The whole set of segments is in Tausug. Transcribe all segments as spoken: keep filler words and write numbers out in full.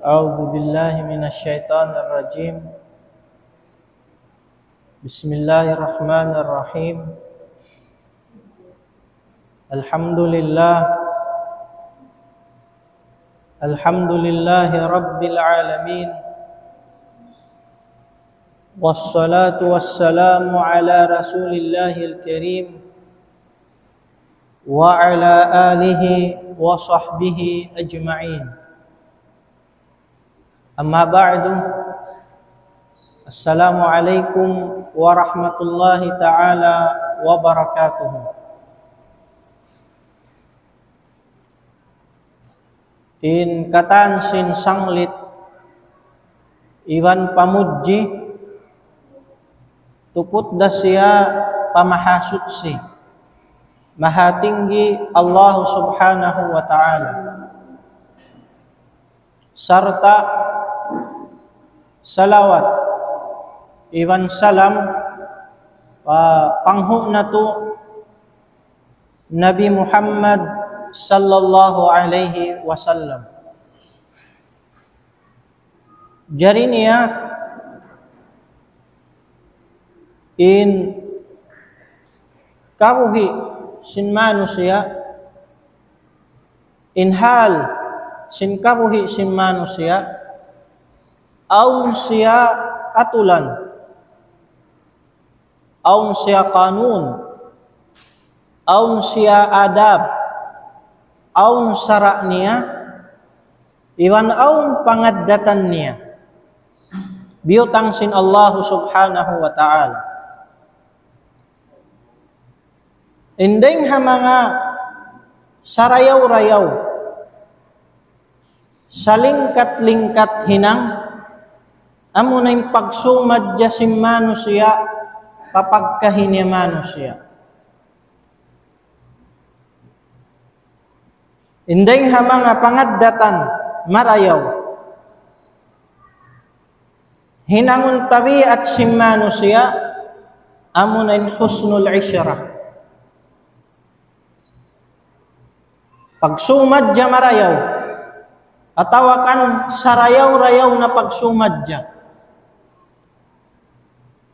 أعوذ بالله من الشيطان الرجيم. بسم الله الرحمن الرحيم. الحمد لله. الحمد لله رب العالمين. والصلاة والسلام على رسول الله الكريم وعلى آله وصحبه أجمعين. أما بعد، السلام عليكم ورحمة الله تعالى وبركاته. In katan sin sanglit iban pamudji, tuput da siya pa Mahasuchi, Mahatinggi Allah Subhanahu wa Ta'ala. Sarta' salawat iban salam pa panghu' natu' Nabi Muhammad sallallahu alayhi wasallam. Jari niya in kabuhi' sin manusiya', in hal sin kabuhi' sin manusiya', awn siya atulan, awn siya kanun, awn siya adab, awn sara' niya, iban awn pangaddatan niya. Biyutang sin Allah Subhanahu wa Ta'ala. In dayng ha manga sarayaw-rayaw, salingkat-lingkat hinang, amuna in pagsumadja sin manusiya' pa pagkahi niya manusiya'. In dayng ha manga pangaddatan marayaw, hinangun tabiat sin manusiya', amuna in husnul ishra. Pagsumadja marayaw, atawa kan sarayaw-rayaw na pagsumadja.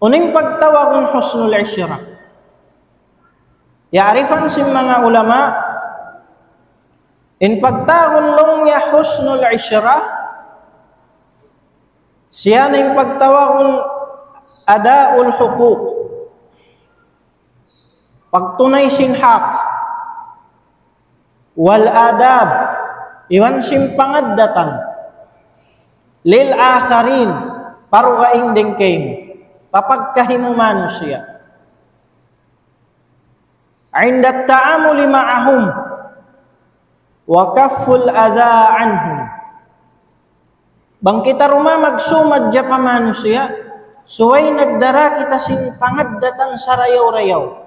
Unu in pagtawagun husnul ishra? Ya'rifan sin manga ulama, in pagtawagun laung niya husnul ishra, siya na in pagtawagun adaul huquq, pagtunay sin hak, wal adab, iban sin pangaddatan, lil akharin, pa dugaing dayn kaymu, pa pagkahi mu manusiya'. عند التعامل معهم وكف الأذى عنهم. Bang kita dumaug magsumadja pa manusiya', subay nagdara kita sin pangaddatan sarayaw-rayaw.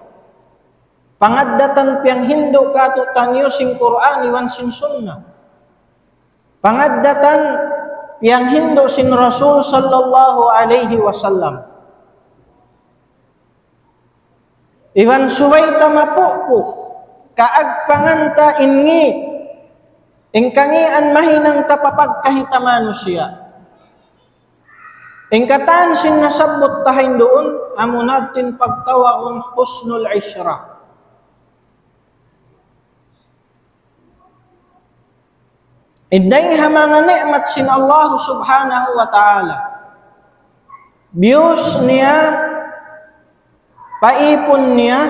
Pangaddatan piyanghindu' kātu'niyu sin Qur'an iban sin Sunnah. Pangaddatan piyanghindu' sin Rasul sallallahu alayhi wasallam. Iban subay ta mapupu', kaagpangan ta in ngi', in kangīan mahinang ta pa pagkahi ta manusiya'. In katan sin nasabbut ta ha duun, amuna in pagtawagun husnul ishra. In dayng ha manga ni'mat sin Allah Subhanahu wa Ta'ala, biyus niya, paipun niya,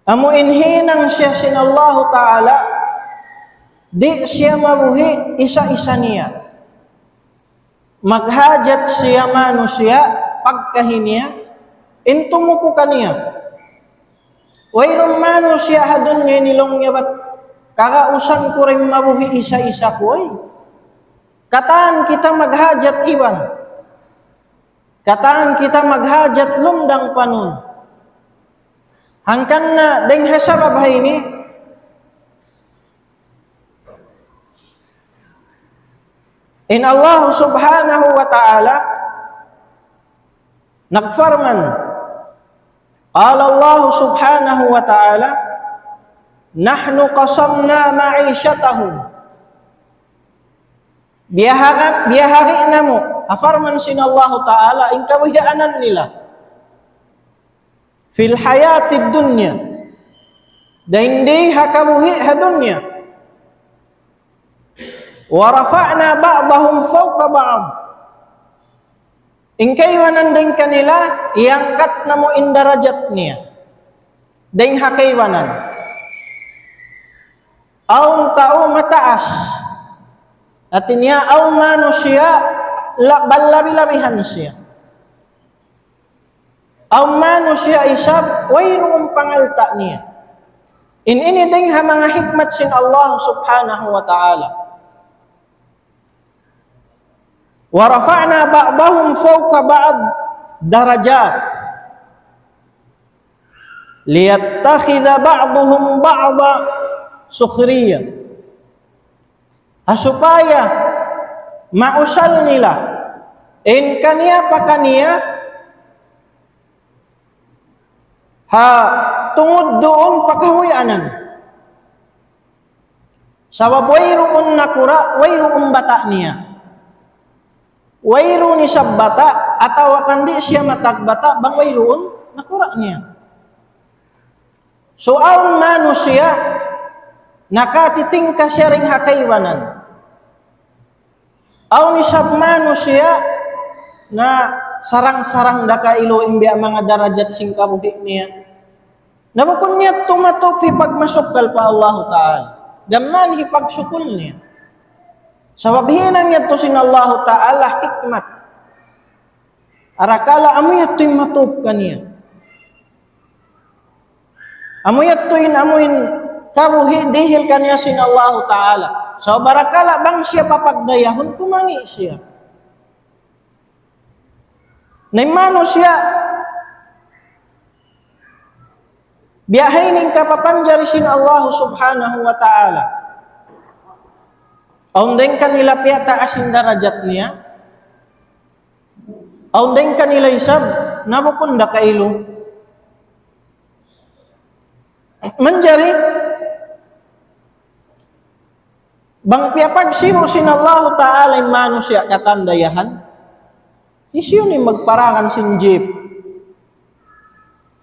amu in hinang siya sin Allah Ta'ala, di' siya mabuhi' isa-isa niya. Maghajat siya manusiya', pagkahi niya, in tumuku kaniya. Wayruun manusiya' ha dunya ini laung niya bat kagausan ku da in mabuhi' isa-isa ku, ay. Katan kita maghajat iban. Katan kita maghajat lundang panun. Hangkan na dayng ha sabab ha ini, in Allah Subhanahu wa Ta'ala nagparman, قال الله سبحانه وتعالى: نحن قسمنا معيشتهم. Biyahagi, biyahagi namu', ha parman sin Allahu Ta'ala, in kabuhianan nila. في الحياة الدنيا. Dayn di ha kabuhi' ha dunya. ورفعنا بعضهم فوق بعض. In kaibanan dayn kanila, iyangkat namu' in darajat niya. Dayn ha kaibanan. Awn tau mataas. Hati niya, awn manusiya', la-, balabi-labihan siya. Awn manusiya' isab, wayruun pangalta' niya. In ini dayn ha manga hikmat sin Allah Subhanahu wa Ta'ala. ورفعنا بعضهم فوق بعض درجات ليتخذ بعضهم بعضا سخريا. Ha supaya mausal nila in kaniya pa kaniya ha tungud duun pa kahuyanan. Sabab wayruun nakura', wayruun bata' niya. Wayruun isab bata', atawa kan di' siya matag bata', bang wayruun nakura' niya. So, awn manusiya', nakatitingka siya dayn ha kaibanan. Awn isab manusiya' na sarang-sarang da kailu in biya' manga darajat sin kabuhi' niya. Na bukun niya tumatup hipagmasukkal pa Allahu Ta'ala. Gam mayan hipagsukul niya. Sabab hinang yadtu sin Allahu Ta'ala hikmat. Arakala' amu yadtu in matup kaniya. Amu yadtu in, amu in kabuhi' dihil kaniya sin Allahu Ta'ala. So, barakala' bang siya papagdayahun, kumangi' siya. Na in manusiya', biya' ha ini in kapapanjari sin Allahu Subhanahu wa Ta'ala. Awn dayn kanila piyataas in darajat niya. Awn dayn kanila isab, na bukun da kailu. Manjari, bang piyapagsibu' sin Allahu Ta'ala in manusiya' katan dayahan, hisiyu in magparangan sin jeep?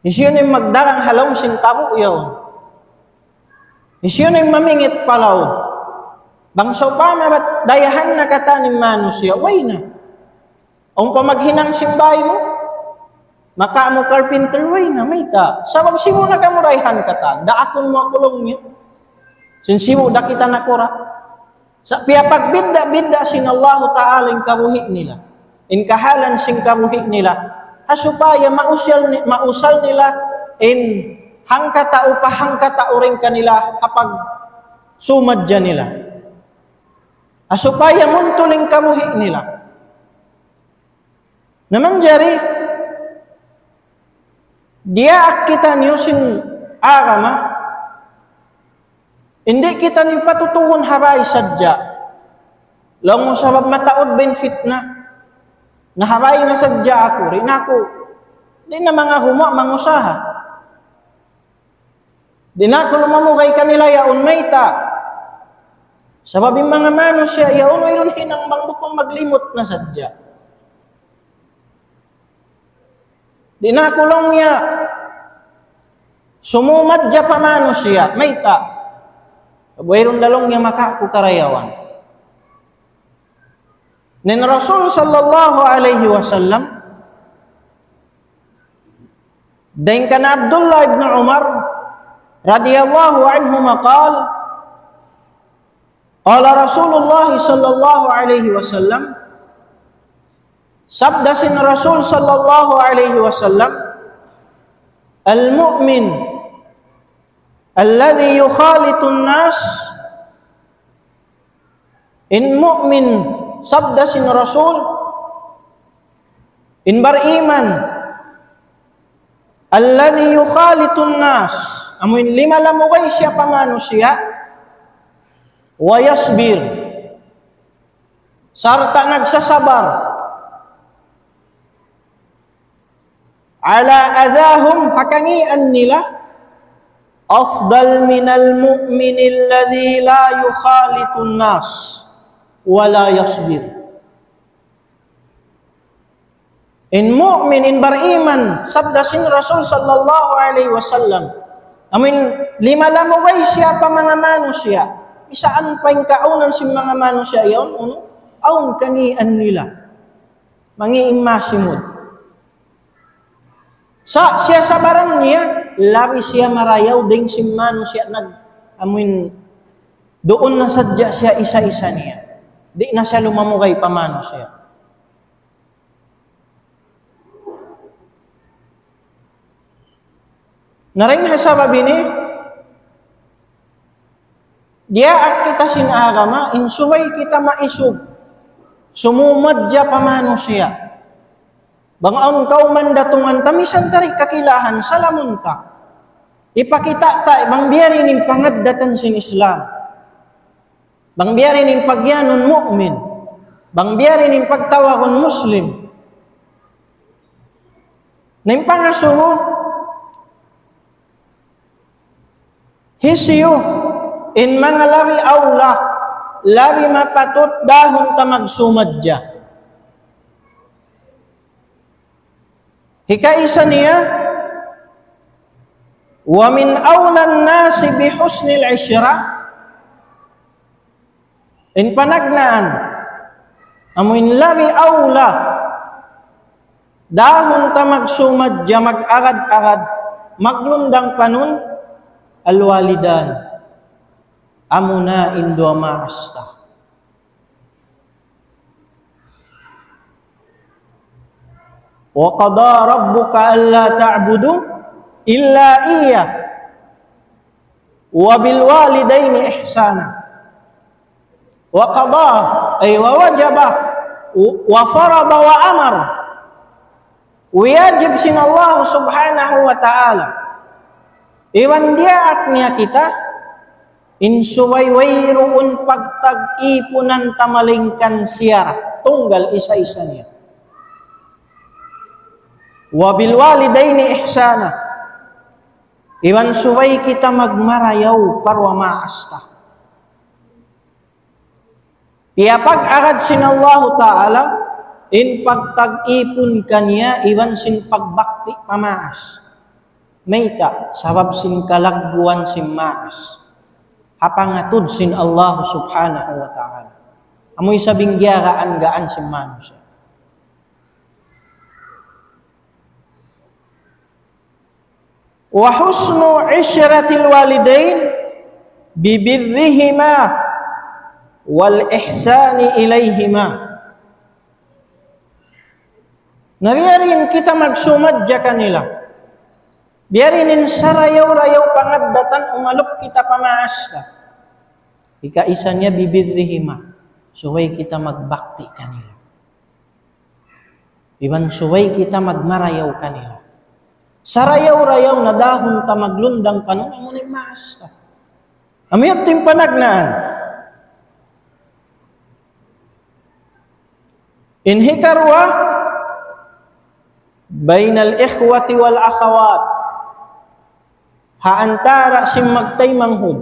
Hisiyu in magdagang ha lawm sin tabu' yaun? Hisiyu in mamingit pa laud? Bang sawpama bat dayahan na katan in manusiya', way na. Awn pa maghinang sin bāy mu, maka mu carpenter, way na, mayta'. Sabab sibu' na kamu dayahan katan, daakun mu aku laung niya. Sin sibu' da kita nakura'. Sa' piyapagbidda'-bidda' sin Allahu Ta'ala in kabuhi' nila. In kahalan sin kabuhi' nila. Ha supaya mausal ni-, mausal nila in hangkatau pa hangkatau dayn kanila ha pagsumadja nila. Ha supaya muntul in kabuhi' nila. Na manjari, diyaak kitaniyu sin agama, di' kitaniyu patutuhun ha bāy sadja. Laung mu sabab mataud ba in fitna. Na ha bāy na sadja aku, di' na aku, di' na manga gumuwa' mangusaha. Di' na aku lumamugay kanila yaun, mayta'. Sabab in manga manusiya' yaun, wayruun hinang bang bukun maglimut na sadja. Di' na aku laung niya sumumadja pa manusiya', mayta'. Wayruun da laung niya makaku karayawan. Na in Rasul sallallahu alayhi wasallam, dayn kan Abdullah ibn Umar radiyallahu anhuma qal, قال رسول الله صلى الله عليه وسلم, sabda sin Rasul sallallahu alayhi wasallam, المؤمن الذي يخالط الناس In mu'min, sabda sin Rasul, in bariman, الذي يخالط الناس, amu in limalamugay siya pa manusiya', ويصبر, sarta' nagsasabar, على أذاهم, ha kangīan nila, أفضل من المؤمن الذي لا يخالط الناس ولا يصبر. In mu'min, in bariman, sabda sin Rasul sallallahu alayhi wasallam, amuin lima lamugay siya pa manga manusiya', misan pa in kaunan sin manga manusiya' yaun, unu, awn kangīan nila. Mangī' in masimud. Sa' siyasabaran niya, labi siya marayaw dayn sin manusiya' nag-, amuin duun na sadja siya isa-isa niya. Di' na siya lumamugay pa manusiya'. Na dayn ha sabab ini, diyaak kita sin agama, in subay kita maisug sumumadja pa manusiya'. Bang awn kawman datungan ta, misan ta di' kakilahan, salamun ta. Ipakita' ta, bang biya' diin in pangaddatan sin Islam. Bang biya' diin in pagiyanun mu'min. Bang biya' diin in pagtawagun Muslim. Na in pangasubu, hisiyu in manga labi awla, labi mapatut dahun ta magsumadja. Hikaisa niya, ومن أولى الناس بحسن العشرة. In panagnaan, amuin labi awla, dahun ta magsumadja, mag-agad-agad, maglundang panun, الوالدان. Amuna in duwa maas ta. وقضى ربك ألا تعبدوا إلا إياه وبالوالدين إحسانا. وقضى، أي ووجب، وفرض وأمر. Wajib sin Allah subhanahu wa ta'ala. Iban diyaak niya kita, in subay wayruun pagtag-ipunan ta malaingkan siya ra, tunggal isa-isa niya. وبالوالدين إحسانا. Iban subay kita magmarayaw pa duwa maas ta. Piyapag-agad sin Allahu Ta'ala in pagtag-ipun kaniya iban sin pagbakti pa maas. Mayta'? Sabab sin kalagguan sin maas ha pangatud sin Allah Subhanahu wa Ta'ala. Amu isab in giyagaan-gaan sin manusiya'. وحسن عشرة الوالدين ببرهما والإحسان إليهما. Na biya' diin kita magsumadja kanila. Biya' diin in sarayaw-rayaw pangaddatan umalup kita pa maas ta. Hikaisa niya ببرهما. Subay kita magbakti kanila. Iban subay kita magmarayaw kanila. Sarayaw-rayaw na dahun ta maglundang panun, amu na in maas ta. Amu yadtu in panagnaan. In hikaruwa, بين الإخوة والأخوات. Ha antara' sin magtaymanghud.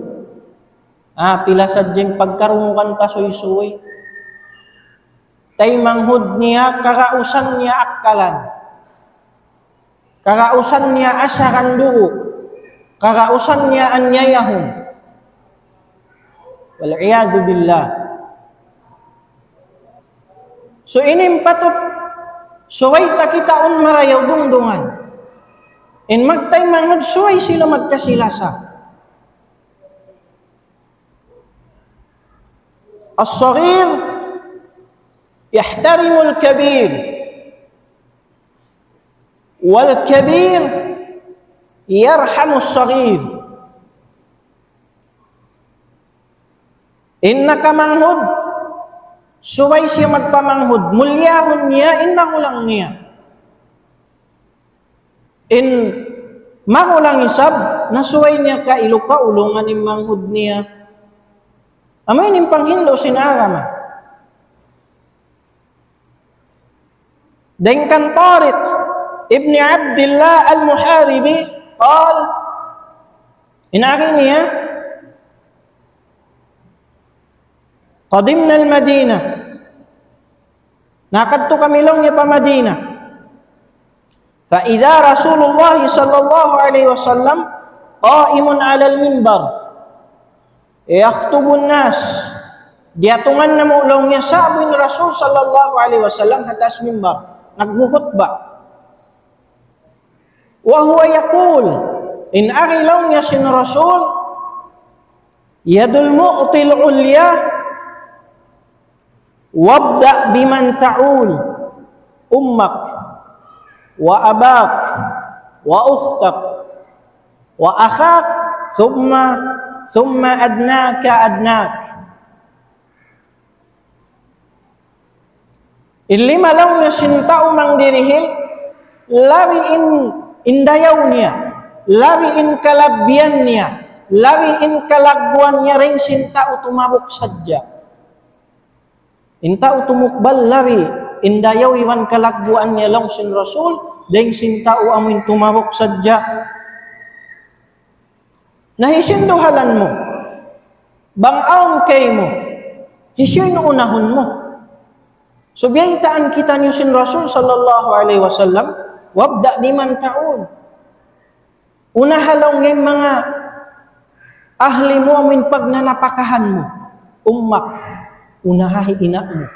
Ah, pila sadja in pagkarungugan ta suysuy. Taymanghud niya, kagausan niya akkalan. Kagausan niya asaran dugu'. Kagausan niya anyayahun. والعياذ بالله. So, ini in patut, subay ta kitaun marayaw dungdungan. In magtaymanghud, subay sila magkasi-lasa. الصغير يحترم الكبير، والكبير يرحم الصغير. In nakamanghud, subay siya magpamanghud, mulyahun niya in magulang niya. In magulang isab, na subay niya kailu kaulungan in manghud niya. Amu ini in panghindu' sin agama. Dayn kan Tariq ibn Abdillah al-Muharibi, قال: In agi niya, قدمنا المدينة. Nakadtu kami laung niya pa Madina. فإذا رسول الله صلى الله عليه وسلم قائم على المنبر يخطب الناس. Diyatungan namu' laung niya sa'bu in Rasul sallallahu alayhi wasallam ha taas mimbar. Naghuhutba. وهو يقول, in agi laung niya sin Rasul, يد المعطي العليا وابدأ بمن تعول أمك وأباك وأختك وأخاك ثم ثم أدناك أدناك. In lima laung niya sin tau mangdirihil, labi in, in dayaw niya, labi in kalabbiyan niya, labi in kalagguan niya dayn sin tau tumabuk sadja. In tau tumukbal labi in dayaw iban kalagguan niya laung sin Rasul, dayn sin tau amu in tumabuk sadja. Na hisiyu in duhalan mu? Bang awn kaymu, hisiyu in unahun mu? So, biyaytaan kitaniyu sin Rasul sallallahu alayhi wasallam, وابدأ بمن تعول. Unaha laung niya in manga ahli mu amu in pagnanapakahan mu. أمك, unaha hi ina' mu.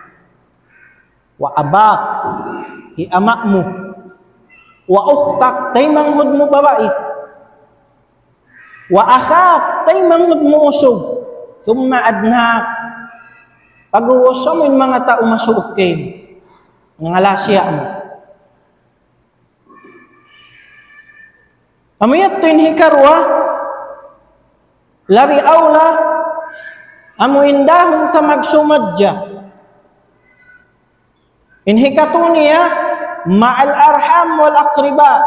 وأباك, hi ama' mu. وأختك, taymanghud mu babai. وأخاك, taymanghud mu usug. ثم أدناك, pag'ubus amu in manga tau masuuk kaymu, manga lasiya' mu. Amu yadtu in hikaruwa, labi awla, amu in dahun ta magsumadja. In hikatu niya, مع الأرحام والأقرباء.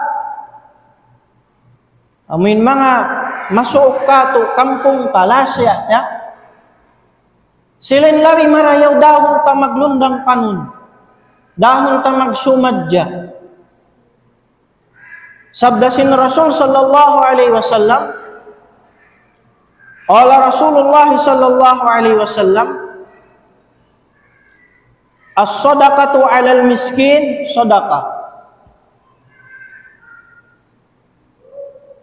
Amu in manga masuuk katu', kampung ta, lasiya', ya. Sila in labi marayaw dahun ta maglundang panun. Dahun ta magsumadja. Sabda sin Rasul sallallahu alayhi wasallam, قال رسول الله صلى الله عليه وسلم: الصدقة على المسكين صدقة.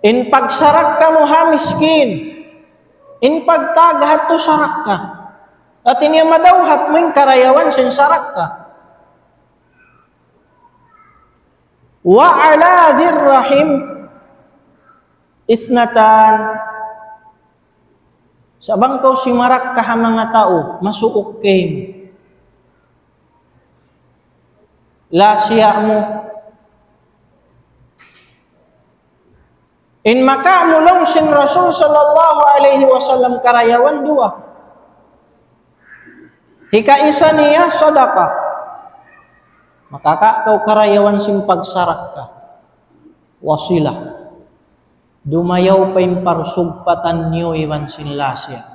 In pagsarakka mu ha miskin, in pagtag ha yadtu sarakka. Hati niya madawhat mu in karayawan sin sarakka. وعلى ذي الرحم اثنتان. Sa' bang kaw simarakka ha manga tau masuuk kaymu, lasiya' mu, in makawa' mu laung sin Rasul sallallahu alayhi wasallam karayawan duwa. Hikaisa niya sadaqa. Makakawa' kaw karayawan sin pagsarakka. Wasila. Dumayaw pa in parsugpatan niyu iban sin lasiya'.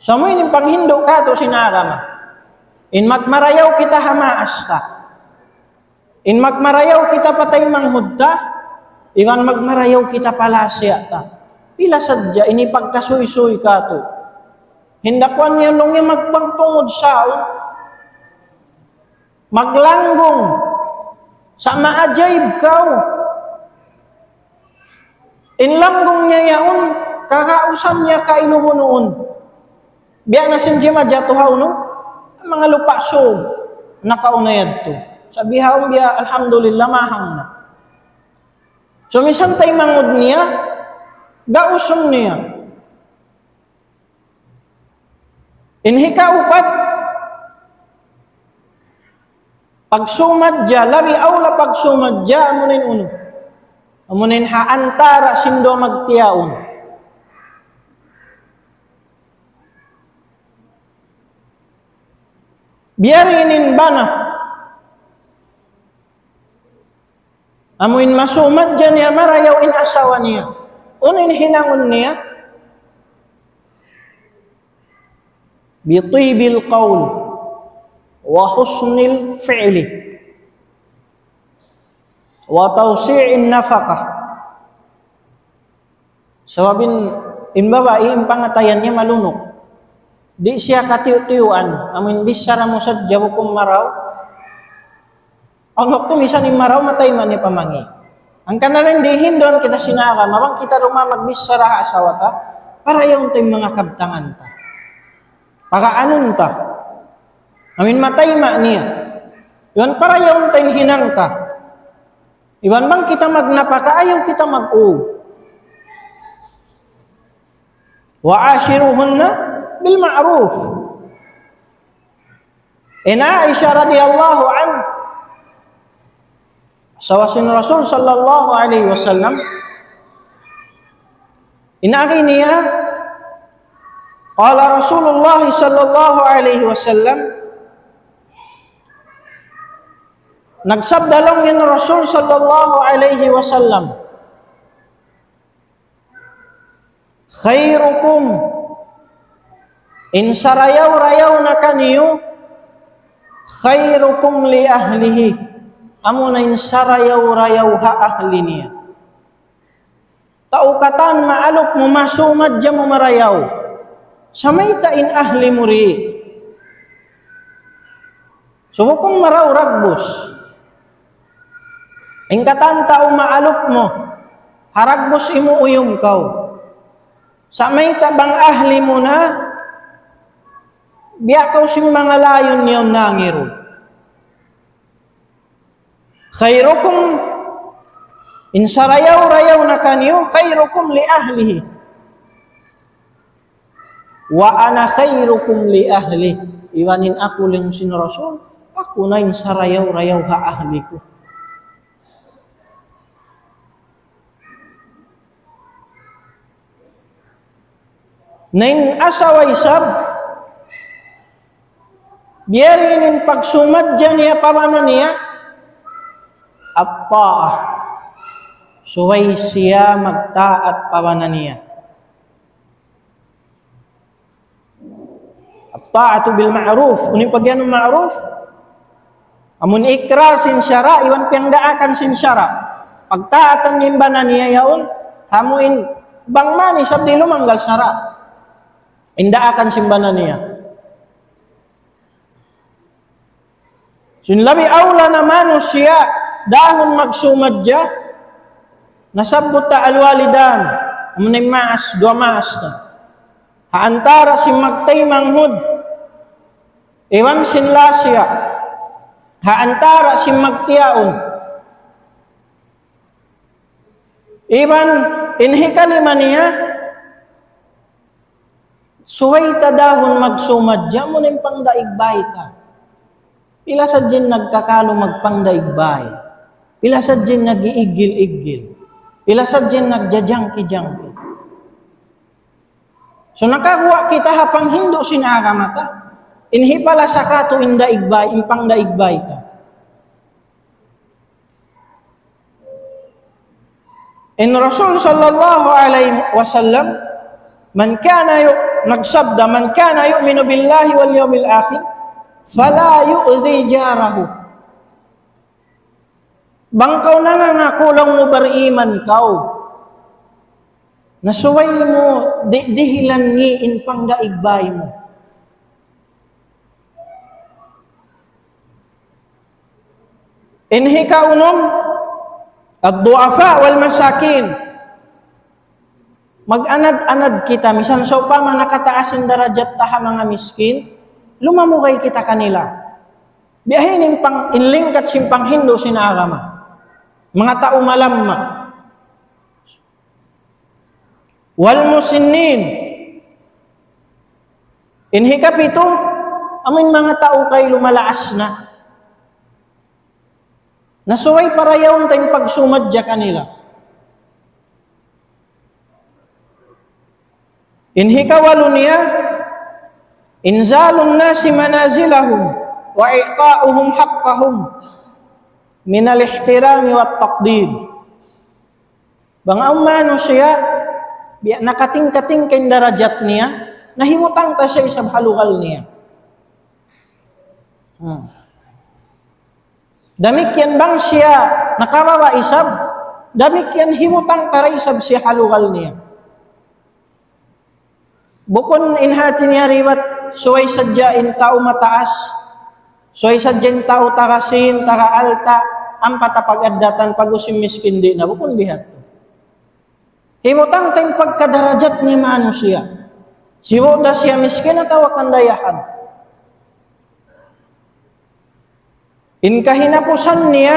Sa' amu ini in panghindu' katu' sin agama. In magmarayaw kita ha maas ta. In magmarayaw kita pa taymanghud ta, iban magmarayaw kita pa lasiya' ta. Pila sadja ini pagkasuysuy katu'. Hinda' kuwan niya laung niya magpangtungud saun. Maglanggung. Sa' maajaib kaw. In langgung niya yaun, kakausan niya kailu bunuun. Biya' na sin jimajatu ha unu, manga lupa' sug, nakauna yadtu. Sa' bihaun biya', alhamdulillah, mahang na. So, misan taymanghud niya, gausun niya. In hikaupat, pagsumadja, labi awla pagsumadja, amu na in unu. Amu na in ha antara' sin duwa magtiyaun. Biya' diin in bana. Amu in masumadja niya marayaw in asawa niya. Unu in hinangun niya? بطيب القول وحسن الفعل وتوسيع النفقة. Sabab in, in babai, in pangatayan niya malunuk. Di' siya katiyu'-tiyuan, amun bichara mu sadja bukun marayaw. Awn waktu misan in marayaw matay man in pamangi'. Hangkan na rin di' hinduan kita sin agama, bang kita duun magbichara ha asawa ta, parayawun ta in manga kabtangan ta. Pakaanun ta. Amun matay man niya. Iban parayawun ta in hinang ta. Iban bang kita magnapaka, ayaw kita mag-u. وعاشروهن بالمعروف. In Aisha radiyallahu anha, asawa sin Rasul sallallahu alayhi wasallam, in agi niya, قال رسول الله صلى الله عليه وسلم, nagsabda laung in Rasul sallallahu alayhi wasallam, خيركم, in sarayaw-rayaw na kaniyu, خيركم لأهله, amuna in sarayaw-rayaw ha ahli niya. Tau katan maalup mu, masumadja mu marayaw. Sa' mayta' in ahli mu di'? Subay kung marayaw ragbus. In katan tau maalup mu, ha ragbus imuuyum kaw. Sa' mayta' bang ahli mu na, biya' kaw sin manga layun niya nangiru. خيركم, in sarayaw-rayaw na kaniyu, خيركم لأهله. وأنا خيركم لأهلي. Iban in aku laung sin Rasul, aku na in sarayaw-rayaw ha ahli ku. Na in asawa isab, biya' diin in pagsumadja niya pa bana niya, الطاعة. Subay siya magtaat pa bana niya. الطاعة بالمعروف. Unu in pag'iyanun ma'ruf? Amun ikrar sin sara', iban piyangdaakan sin sara'. Pagtaatan niya in bana niya yaun, amu in bang man isab di' lumanggal sara'. In daakan sin bana niya. Sin labi awla na manusiya' dahun magsumadja, nasabbut ta الوالدان, amu in maas, duwa maas ta. Ha antara' sin magtaymanghud, iban sin lasiya', ha antara' sin magtiyaun. Iban in hikalima niya, subay ta dahun magsumadja, amuna in pangdaig bay ta. Pila sadja in nagkakalu magpangdaig bay. Pila sadja in nag-iiggil-iggil. Pila sadja in nagjajangki-jangki. So, nakaguwa' kita ha panghindu' sin agama ta. In hipalasa katu' in daig bay, in pangdaig bay ta. In Rasul sallallahu alayhi wasallam, من كان يؤ-, nagsabda, من كان يؤمن بالله واليوم الآخر فلا يؤذ جاره. Bang kaw nangangaku laung mu bariman kaw, na subay mu di-, dihilan ngi' in pangdaig bay mu. In hikaunum, الضعفاء والمساكين. Mag-anad-anad kita, misan sawpama nakataas in darajat ta ha manga miskin, lumamugay kita kanila. Biya' ha ini in pang-, in lingkat sin panghindu' sin agama. Manga tau malamma. والمسنين. In hikapitu, amu in manga tau kaylu malaas na. Na subay parayawun ta in pagsumadja kanila. In hikawalu niya, إنزال الناس منازلهم وإعطاؤهم حقهم من الاحترام والتقدير. Bang awn manusiya', biya' nakatingka-tingka in darajat niya, na hibutang ta siya isab ha lugal niya. Hmm. Damikkiyan bang siya nakababa' isab, damikkiyan hibutang ta da isab siya ha lugal niya. Bukun in hati niya ribat, subay sadja in tau mataas, subay sadja in tau taga sin, taga alta', ampa ta pag-addatan, pag-ubus in miskin di' na, bukun biya' hādtu. Hibutang ta in pagkadarajat niya manusiya'. Sibu' da siya miskin atawa kan dayahan. In kahinapusan niya,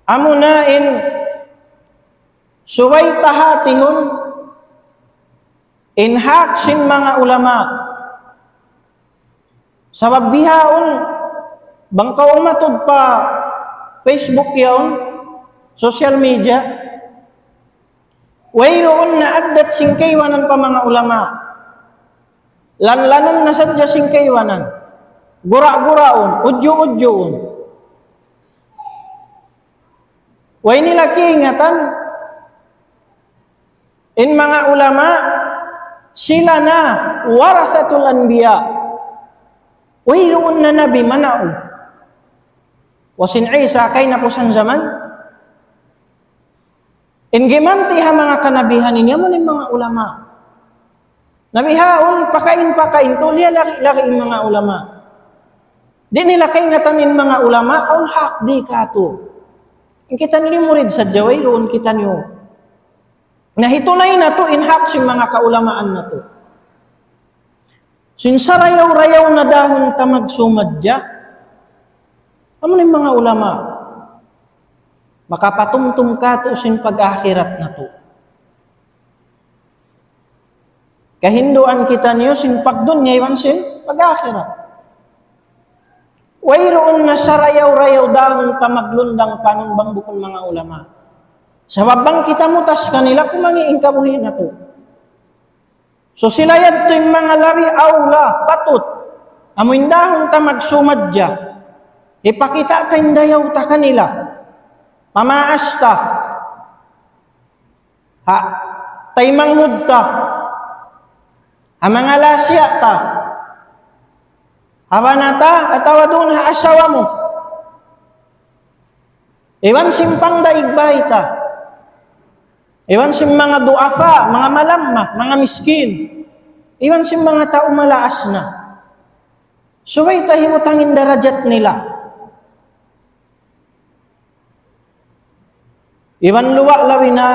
amuna in subay ta hatihun in hak sin manga ulama. Sabab bihaun, bang kaw umatud pa Facebook yaun, social media, wayruun na addat sin kaibanan pa manga ulama. Lanlanun na sadja sin kaibanan. Gura-guraun, udju-udjuun. Way nila kiyaingatan, in manga ulama, sila na warathatul anbiya. Wayruun na nabi manaug. Wa sin Isa, kahinapusan jaman. In gimanti' ha manga kanabihan ini, amu in manga ulama. Na bihaun, pakain-pakain kaw, liyalari-lari in manga ulama. Di' nila kaingatan in manga ulama, awn hak di' katu'. In kitaniyu murid sadja, wayruun kitaniyu. Na hitunay natu' in hak sin manga kaulamaan natu'. Sin sarayaw-rayaw na dahun ta magsumadja, amu in manga ulama. Makapatumtum katu' sin pag-akhirat natu'. Kahinduan kitaniyu sin pagdunya iban sin pag-akhirat. Wayruun na sarayaw-rayaw dahun ta maglundang panun bang bukun manga ulama. Sabab bang kita mutas kanila, kumangi' in kabuhi' natu'. So sila yadtu in manga labi awla, patut. Amu in dahun ta magsumadja, hipakita' ta in dayaw ta kanila. Pamaas ta. Ha taymanghud ta, ha manga lasiya ta, ha bana ta, atawa duun ha asawa mu. Iban sin pangdaig bay ta. Iban sin manga du'afa, manga malamma, manga miskin. Iban sin manga tau malaas na. Subay ta hibutang in darajat nila. Iban luwa' labi na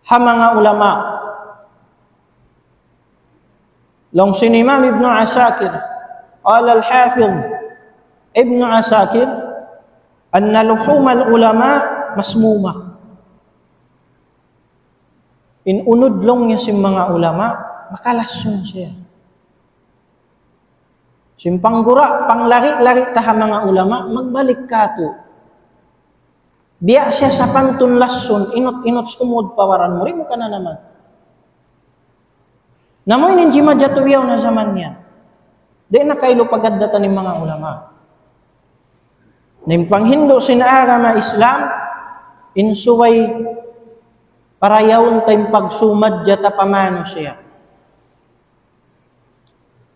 ha manga ulama. Laung sin Imam Ibnu Asakir, قال الحافظ ابن عساكر أن لحوم العلماء مسمومة. In unud laung niya sin manga ulama, makalasun siya. Sin panggura, panglari-lari ta ha manga ulama, magbalik katu'. Biya' siya sapantun lasun, inut-inut sumud pa baran mu, di' mu kananaman. Na amu ini in jimajatu bihaun ha jaman niya. Di' na kailu pag-addatan in manga ulama. Na in panghindu' sin agama Islam, in subay parayawun ta in pagsumadja ta pa manusiya'.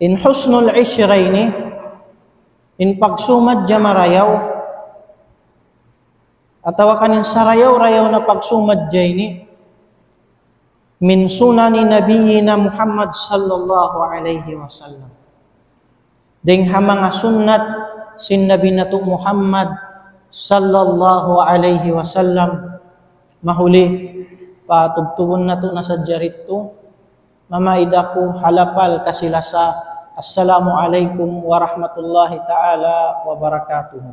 In husnul ishra ini, in pagsumadja marayaw, atawa kan in sarayaw-rayaw na pagsumadja ini, من سنن نبينا محمد صلى الله عليه وسلم. Dayn ha manga sunnat sin Nabi natu' Muhammad sallallahu alayhi wasallam. Mahuli, patubtubun natu' na sadja didtu. Mamaid aku ha lapal kasi-lasa. Assalamu alaykum warahmatullahi ta'ala wabarakatuh.